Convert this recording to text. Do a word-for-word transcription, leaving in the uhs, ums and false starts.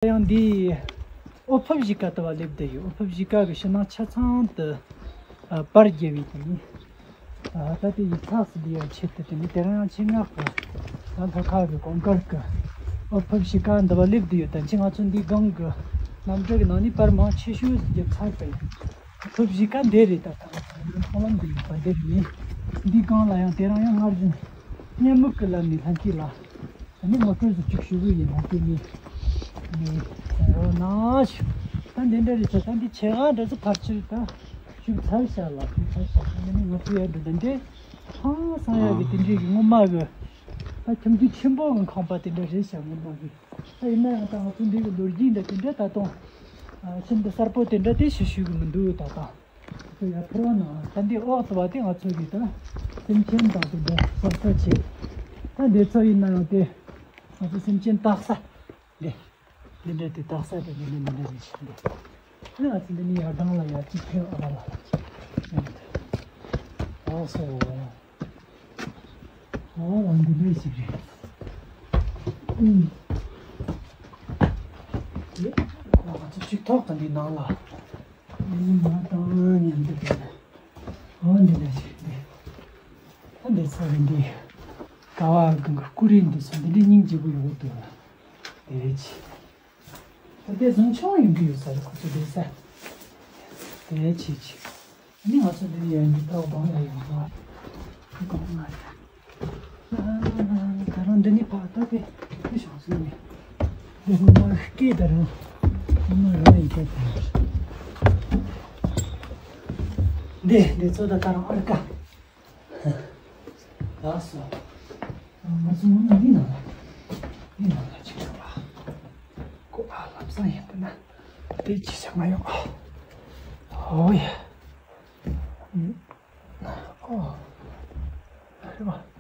ཡང་འདི་འོད་ཕུབ་གཞིས་ཀ་ལྟ་བུ་སླེབས་བསྡད་ཡོད། འོད་ཕུབ་གཞིས་ཀ་གི་ཕྱི་ནང་ཆ་ཚང་དུ་ཨ་པར་བརྒྱབ་པའི་དེ་ནི། ཨ་ད་ལྟའི་ཡིག་ཚགས་སུ་འདི་ཡང་ཆེད་དུ་དེ་ནི་དེ་རིང་ཡང་ཆེད་མངགས་ཀྱི་ད་ལྷོ་ཁ་གི་གོང་དཀར་གྱི་འོད་ཕུབ་གཞིས་ཀ་འདི་བ་སླེབས་བསྡད་ཡོད། ད་ཅི་ང་ཚོ་འདི་སྒང་གི་གནམ་གྲུ་གི་ནང་ནས་པར་མང་ཆེ་ཤོས་བརྒྱབ་ཚར་བས། འོད་ཕུབ་གཞིས་ཀ་འདི་རེད། ད་ད་ང་ཚོ་འདི་ཁོ་ལམ་འདི་ཡོད་པ་འདི་རེད། འདི་སྒང་ལ་ཡང་དེ་རིང་ཡང་སྔར་བཞིན་གཉའ་མིག་གི་ལམ་ནས་ལྷན་སྐྱེས་ལ། ད་ནི་ངོ་སྤྲོད་ཟུར་ཅིག་ཞུ་གི་ཡིན། ང་དེ་ནི་ནི་རོ་ན་ཞུ། ད་འདི་འདྲ་རེད་ཟེར། ད་འདི་ཆེ་ག་འདྲ་ཚོ་ཕར་ཕྱིར་ད་ཞུགས་ཚར་ཤག་ལ་ཞུགས་ཚར་ཤག་ད་ནི་ང་ཚོ་ཡར་འགྲོ་ད་འདི་ཧང་སང་ཡག་གི་དེ་འདྲའི་གི་ངོ་མ་གི་ད་ཁྱིམ་རྒྱུད་ཆེན་པོ་གི་ཁང་པ་དེ་འདྲ་རེད་ཤག་ངོ་མ་གི། ད་ཡིན་ན་ཡང་ད་ང་ཚོ་འདི་གི་ལོ་རྒྱུས་འདྲ་དེ་འདྲ་ད་དུང་ཤིན་ཏུ་གསལ་པོ་དེ་འདྲ་དེ་ཞུ་ཞུ་གི་མི་འདུག་ད་ད། ཁོ་ཡར་འཕུར་བ་ན་ད་འདི་འོག་ཏུ་བ་དེ་ང་ཚོ་གི་ད་སེམས་ཅན་དང་དེ་འདྲ་གསོ་ས་བྱེད། ད་འདི་ཚོ་ཡིན་ན་ཡང་དེ་ང་ཚོ་སེམས་ཅན་བཏགས་ས་འདི་འདི་འདྲ་དེ་བཏགས་ས་དེ་འདི་འདྲ་འདི་འདྲ་རེད་ཤག་འདི། ཨ་ང་ཚོ་འདི་ནས་ཡར་སྒང་ལ་ཡར་གཅིག་ཕེབས། ཨ་ལ་ལ་ལ་ཅིག་ཕེབས། ཨོ་སོ། ཨོ་ལ་འདི་འདྲ་ཞིག་རེད། ཨུམ། ཨེ། ང་ཚོ་གཅིག་ཐོག་ཏུ་འདི་ནང་ལ། ཨེ་ང་དང་མཉམ་དུ་འདི་ནས། ཨོ་འདི་འདྲ་ཞིག་འདི། ཨ་འདི་ཚོ་རེད་འདི། ཀ་བ་གང་གི་སྐུ་རེད། འདི་ཚོ་འདི་འདྲའི་སྙིང་རྗེ་པོ་ཡོད་འདུག་ལ། དེ་ཅི། ད་དེ་བཟང་ཆུང་ཡོང་གི་ཡོད་ས་རེད། ཁོ་ཚོ་བསྡད་ས། དེ་ཅི་ཅི། ཨ་ནི་ང་ཚོ་འདི་ཡང་འདི་ཐོག་སྒང་ལ་ཡོང་བ། སྒང་ལ་ཡོང་། ད་རང་འདི་ནི་ཕ་ད་དེ་དེ་བྱུང་སོང་ནི། འདི་ངོ་མ་སྐད་ད་རང་ངོ་མ་རང་ཡིན་པ་དེ། འདི་འདི་ཚོ་ད་ད་རང་ཨར་ཀ། ལགས་སོ། ང་ཚོ་ངོ་མ་འདི་ནང་ལ་འདི་ནང་ལ་ཅིག་ཡོད་པ། ཁོ་ཨ་ལམ་སང་ཡིན་པ་ན་དེ་ཅི་བྱ་མ་ཡོང་། ཨོ་ཡ། ཨོ། རེད་པ།